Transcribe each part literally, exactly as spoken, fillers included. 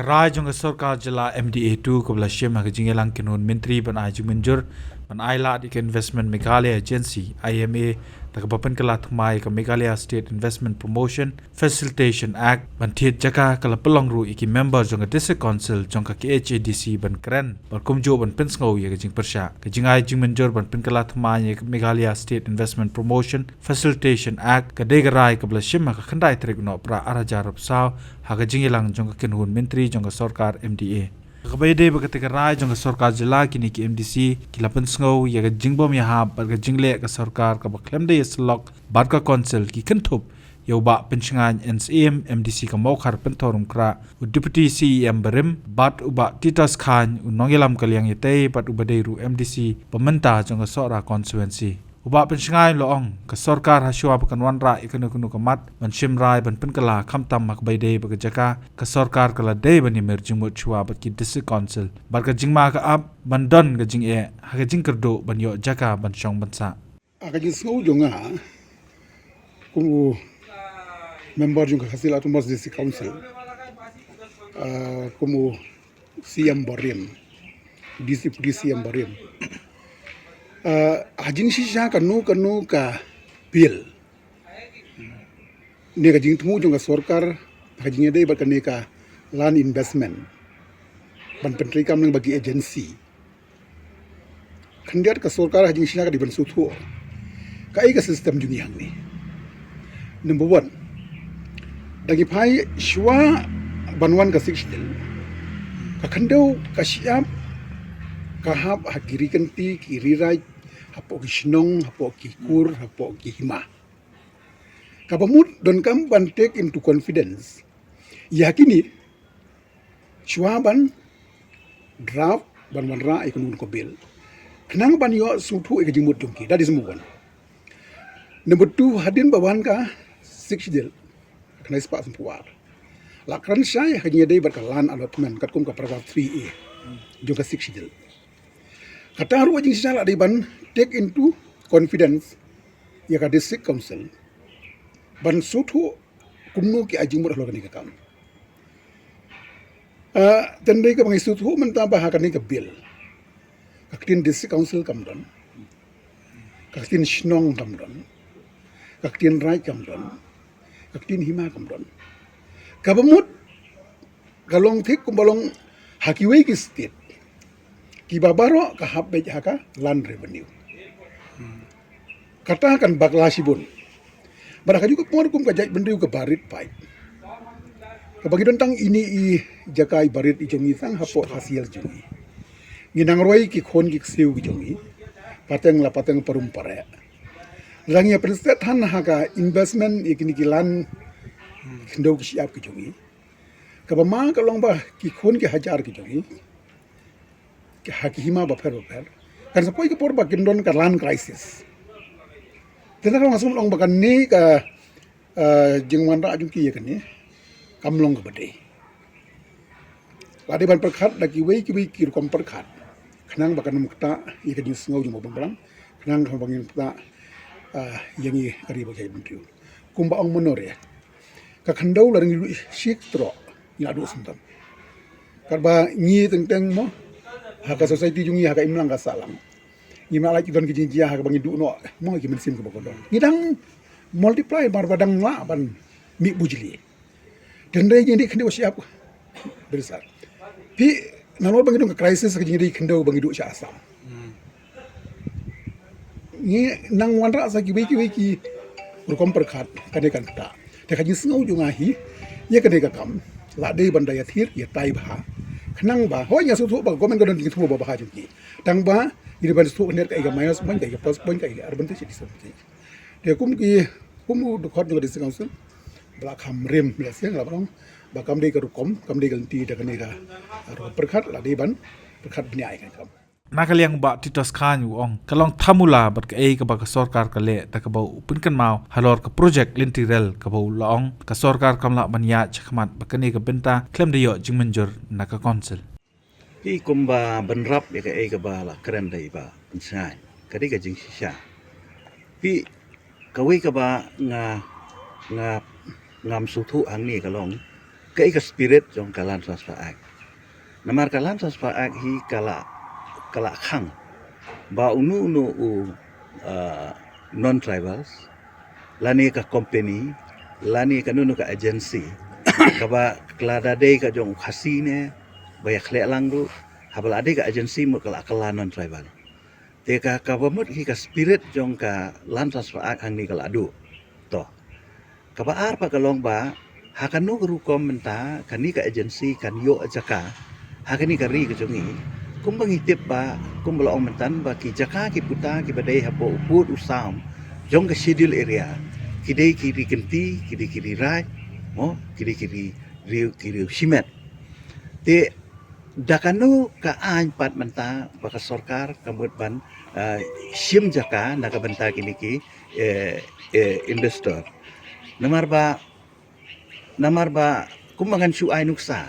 Rai jong ka sorkar jylla M D A two kaba la shim ha ka jingïalang kynhun myntri ban ai jingmynjur ban ai lad ïa ka Investment Meghalaya Agency, I M A, da kaba pynkylla thymmai ïa ka Meghalaya State Investment Promotion Facilitation Act ban thied jaka ka la pynlong ruh ïa ki member jong ka District Council jong ka K H A D C ban kren bad kumjuh ban pynsngew ïa ka jingpyrshah. Ka jingai jingmynjur ban pynkylla thymmai ïa ka Meghalaya State Investment Promotion Facilitation Act ka dei ka rai kaba la shim ha ka khyndai tarik u Nohprah ar hajar arphew saw ha ka jingïalang jong ka kynhun myntri jong ka sorkar M D A. Kaba ïadei bad kata ka rai jong ka sorkar jylla, kine ki M D C ki la pynsngew ïa ka jingbym ïahap bad ka jingleh ka sorkar kaba khlem da ïasyllok bad ka council ki kynthup ïa u Bah Pynshngaiñ N Syiem, M D C ka Mawkhar Pynthorumkhrah, u Deputy C E M barim, bad u Bah Titus Chyne, u nongïalam ka liang ïatei bad uba dei ruh M D C ba mynta jong ka Sohra constituency. U Bah Pynshngaiñ u la ong, ka sorkar ha shuwa ba kan wanrah ïa kano kano ka mat ban shim rai ban pynkylla, khamtam ha kaba ïadei bad ka jaka, ka sorkar ka la dei ban ïamir jingmut shuwa bad ki District Council bad ka jingma ka ap ban don ka jingeh ha ka jingkyrduh ban ïoh jaka ban shong ban sah. Ha ka jingsngew jong nga kum u member jong ka Khasi Hills Autonomous District Council, ah, kum u C M barim, D C, Deputy C M barim, ah, ha jingshisha kano kano ka bill ne ka jingthmu jong ka sorkar ha ka jingïadei bad kane ka land investment ban pyntreikam lyngba ki agency, khyndiat ka sorkar ha jingshisha ka dei ban sngewthuh kaei ka system jong ngi hangne. Number one, da ngi phai shuwa ban wan ka Sixth Schedule, ka khyndew ka shyiap ka hap ha ki ri kynti, ki ri raid, hapoh ki shnong, hapoh ki kur, hapoh ki hima. Kaba mut donkam ban take into confidence ïa kine shuwa ban draft, ban wanrah ïa kano kano ka bill, khnang ban ïoh sngewthuh ïa ka jingmut jong ki. That is number one. Number two, hadien ba wan ka Sixth Schedule, khyndai spah sanphew ar, la kren shai ha ka jingïadei bad ka land allotment katkum ka paragraph three A jong ka Sixth Schedule. Kata ruh ha jingshisha la dei ban take into confidence ïa ka District Council ban sngewthuh kumno ki ai jingmut halor kane ka kam. Ah, te dei kaba ngi sngewthuh mynta ba ha kane ka bill, ka ktien District Council kam don, ka ktien shnong kam don, ka ktien raid kam don, ka ktien hima kam don. Kaba mut ka long thik kumba long ha kiwei ki state kiba baroh ka hap beit ha ka land revenue. Kata kan bakla shibun. Bad ha kajuh ka por kum ka jaitbynriew kaba rit paid, kaba ngi don tang ine i jaka iba rit i jong ngi tang hapoh Khasi Hills jong ngi, ngi nang roi ki khun ki ksiew ki jong ngi pateng la pateng, parum pareh. Lada ngi ïa pynstet than ha ka investment ïa kine ki land khyndew ki shyiap ki jong ngi, kaba ma ka long ba ki khun ki hajar ki jong ngi ha ki hima bapher bapher kan sa poi ka por ba kin don ka land crisis. Te na ka long, nga sngew long ba kane ka, ah, jingwanrah jong ki ïa kane kam long kaba dei. La dei ban pyrkhat da kiwei kiwei ki rukom pyrkhat khnang ba kan ym ktah ïa ka jingsngew jong u Balang, khnang ba ngin ktah, ah, ïa ngi ka ri bad ka jaitbynriew. Kumba ong mynno re, ka khyndew lada ngi duh shi troh ngi la duh syndon. Katba ngi teng teng mo ha ka society jong ngi, ha ka imlang ka sahlang, ngim lah lait ki don ki jingjia ha kaba ngi duh noh mo ki mynsiem kaba kordor. Ngi dang multiply namar ba dang lah ban mih bujli. Te hynrei ngi dei khyndew shyiap. Bad sa phi, nalor ba ngi don ka crisis ka jingdei khyndew ba ngi duh sha Assam, ngi nang wanrah sa kiwei kiwei ki rukom pyrkhat, kane kan ktah. Te ka jingsngew jong nga hi ïa kane ka kam la dei ban da ïathir ïatai bha khnang ba, hooid, nga sngewthuh ba government ka don ki jingthmu ba bha jong ki, tang ba ngi dei ban sngewthuh khyndiat kaei ka minus point, kaei ka plus point, kaei ka advantage, disadvantage. Te kum ki, kum u dkhot jong ka District Council ba la kham rim lehse, nga la ban ong ba kam dei ka rukom, kam dei ka lynti da kane ka rukom pyrkhat, la dei ban pyrkhat bniah ïa kane ka kam. Na ka liang u Bah Titus Chyne u ong ka long thamula bad kaei kaba ka sorkar ka leh da kaba u pynkynmaw halor ka projek lynti rel, kaba u la ong ka sorkar kam lah ban ïaid shakhmat bad kane ka bynta khlem da ïoh jingmynjur na ka council. Phi, kumba bynrap ïa kaei kaba la kren da i Bah Pynshngaiñ, ka dei ka jingshisha. Phi, kawei kaba nga, nga, ngam sngewthuh hangne ka long kaei ka spirit jong ka Land Transfer Act. Namar ka Land Transfer Act hi ka la, ka la khang ba uno uno u, uh, non-tribals, lane ka company, lane kano kano ka agency kaba ka la da dei ka jong u Khasi ne ba ïa khleh lang ruh, haba la dei ka agency mut ka la kylla non-tribal. Te ka, kaba mut hi ka spirit jong ka Land Transfer Act hangne ka la duh. To. Kaba ar pat ka long ba ha kano ka rukom mynta kane ka agency kan ïoh jaka ha kane ka ri ka jong ngi, kumba ngi tip ba, kumba la ong mynta ba ki jaka ki puta kiba dei hapoh u pud u sam jong ka schedule area, ki dei ki ri kynti, ki dei ki ri raid, mo, ki dei ki ri, ri, ki ri shimet. Te da kano ka aiñ pat mynta ba ka sorkar ka mut ban, ah, shim jaka na ka bynta kine ki, eh, eh, investor. Namar ba, namar ba kumba ngan shu ai nuksa,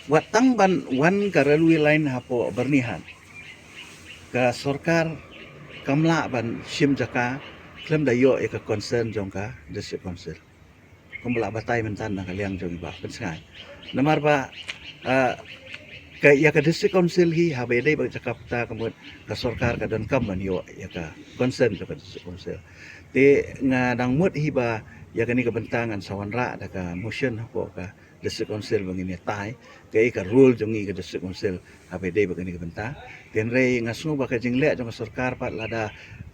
wat tang ban wan ka railway line hapoh Byrnihat, ka sorkar kam lah ban shim jaka khlem da ïoh ïa ka consent jong ka District Council. Kumba la batai mynta na ka liang jong i Bah Pynsngai. Namar ba, ah, ka, ïa ka District Council hi haba ïadei bad jaka puta ka mut ka sorkar ka donkam ban ïoh ïa ka consent jong ka District Council. Te nga dang mut hi ba ïa kane ka bynta ngan sa wanrah da ka motion hapoh ka District Council ba ngin ïatai kaei ka role jong ngi ka District Council haba ïadei bad kane ka bynta. Te hynrei nga sngew ba ka jingleh jong ka sorkar pat lada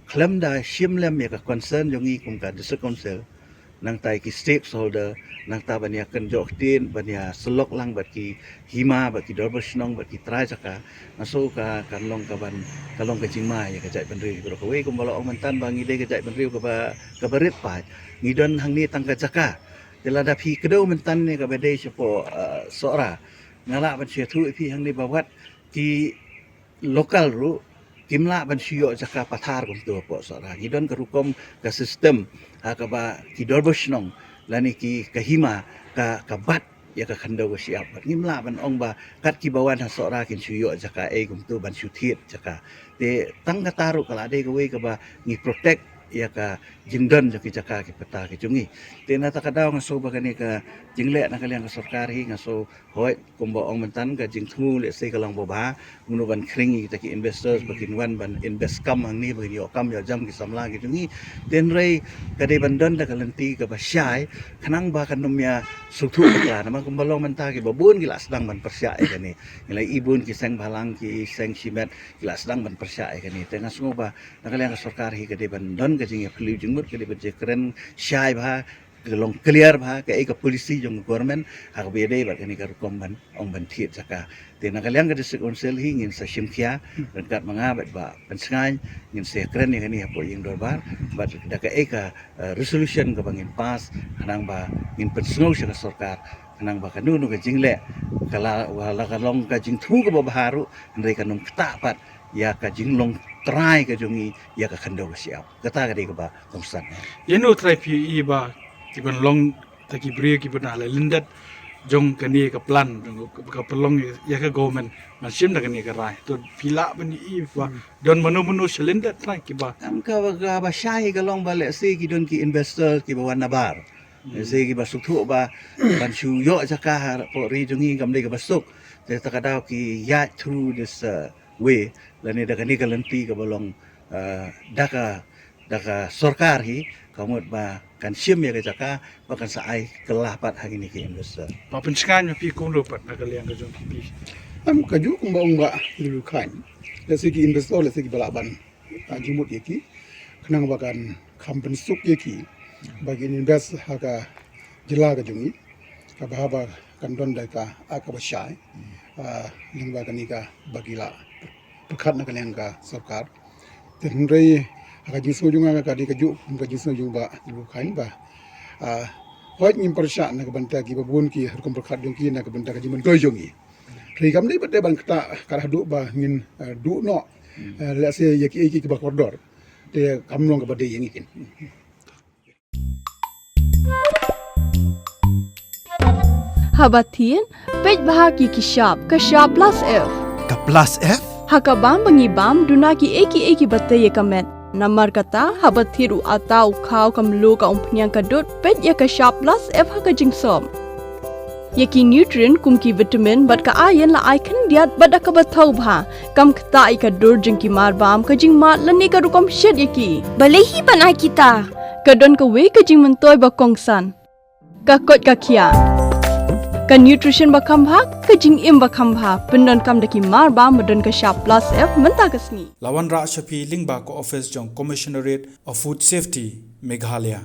khlem da shim lem ïa ka consent jong ngi kum ka District Council, nangta ïa ki stakeholder, nangta ban ïa kynjoh ktien, ban ïa sylok lang bad ki hima, bad ki dorbar shnong, bad ki trai jaka. Nga sngew ka, kan long ka ban, ka long ka jingma ïa ka jaitbynriew baroh kawei, kumba la ong mynta ba ngi dei ka jaitbynriew kaba, kaba rit paid. Ngi don hangne tang ka jaka. Te lada phi kdew mynta ne kaba dei shapoh, eh, Sohra, nga lah ban shu ïathuh ïa phi hangne ba wat ki local ruh kim lah ban shu ïoh jaka pathar kumto hapoh Sohra. Ngi don ka rukom ka system ha kaba ki dorbar shnong lane ki ka hima ka, ka bat ïa ka khyndew ka shyiap. Bad ngim lah ban ong ba kat kiba wan ha Sohra kin shu ïoh jaka ei kumto ban shu thied jaka. Te tang kata ruh ka la dei kawei kaba ngi protect ïa ka jingdon jong ki jaka ki pata ki jong ngi. Te na kata ka daw nga sngew ba kane ka jingleh na ka liang ka sorkar hi nga sngew hooid, kumba ong mynta ka jingthmu lehse ka long ba bha, kumno ban khring ïa kita ki investors ba kin wan ban invest kam hangne ba kin ïoh kam ïoh jam ki samla ki jong ngi. Te hynrei ka dei ban don da ka lynti kaba shai khnang ba kan ym ïa sngewthuh bakla, namar kumba long mynta kiba bun ki la sdang ban pyrshah ïa kane. Ngi la i bun ki seng bhalang, ki seng shimet ki la sdang ban pyrshah ïa kane. Te nga sngew ba na ka liang ka sorkar hi ka dei ban don ka jingïaphylliew jingmut, ka dei ban jingkren shai bha, ka long clear bha kaei ka policy jong ka government ha kaba ïadei bad kane ka rukom ban ong ban thied jaka. Te na ka liang ka District Council hi ngin sa shim khia ryngkat ma nga bad Bah Pynsngai, ngin sa kren ïa kane hapoh ïing dorbar bad da kaei ka, eh, resolution kaba ngin pass khnang ba ngin pynsngew sha ka sorkar khnang ba kano kano ka jingleh ka la, wat la ka long ka jingthmu kaba bha ruh hynrei kan ym ktah pat ïa ka jinglong trai ka jong ngi ïa ka khyndew ka shyiap. Kata ka dei kaba kongsan. Ïa no trai phi i ba ki ban long ta ki briew kiba na la lyndet jong kane ka plan jong ka pynlong ïa ka government ban shim da kane ka rai. To phi lah ban i ba don mano mano sha lyndet trai kiba. Em, kaba, kaba shai ka long ba lehse ki don ki investor kiba wan nabar. Lehse kiba sngewthuh ba ban shu ïoh jaka hapoh ri jong ngi kam dei kaba suk. Te ta ka daw ki ïaid through this, uh, way lane da kane ka lynti kaba long, uh, da ka, da ka sorkar hi ka mut ba kan shim ïa ka jaka ba kan sa ai kylla pat ha kine ki investor. Bah Pynsngai, ma phi kumno pat na ka liang ka jong phi? Em, kajuh kumba ong Bah Rilukhain, lehse ki investor lehse kiba lah ban, ah, jingmut ïa ki khnang ba kan kham pynsuk ïa ki ba kin invest ha ka jylla ka jong ngi. Kaba haba kan don da ka, ah, kaba shai, ah, lyngba kane kaba ki la pyrkhat na ka liang ka sorkar. Te hynrei ha ka jingsngew jong nga ka dei kajuh kum ka jingsngew jong Bah Rilukhain ba, ah, hooid ngim pyrshah na ka bynta kiba bun ki rukom pyrkhat jong ki na ka bynta ka jingmyntoi jong ngi. Hynrei kam dei pat ban ktah kat haduh ba ngin, eh, duh noh, eh, lehse ïa kiei kiei kiba kordor. Te kam long kaba dei ïa ngi kin. Haba thied, peit bha ki ki shap, ka shap plus F. Ka plus F? Ha ka bam ba ngi bam, duna kiei kiei kiba tei ïa ka met. Namar kata, haba thied u ata u khaw ka mluh ka umphniang ka dud, peit ïa ka shap plus F ha ka jingsop. Ïa ki nutrient kum ki vitamin bad ka iron la ai khyndiat bad da kaba thaw bha, kam ktah ïa ka dur jong ki marbam, ka jingmad lane ka rukom shet ïa ki. Balei hi ban ai kita? Ka don kawei ka jingmyntoi ba kongsan. Ka koit ka khiah. Ka nutrition ba kham bha, ka jingim ba kham bha, pyndonkam da ki marbam ba don ka shap plus F mynta ka sngi. La wanrah sha phi lyngba ka office jong Commissionerate of Food Safety, Meghalaya.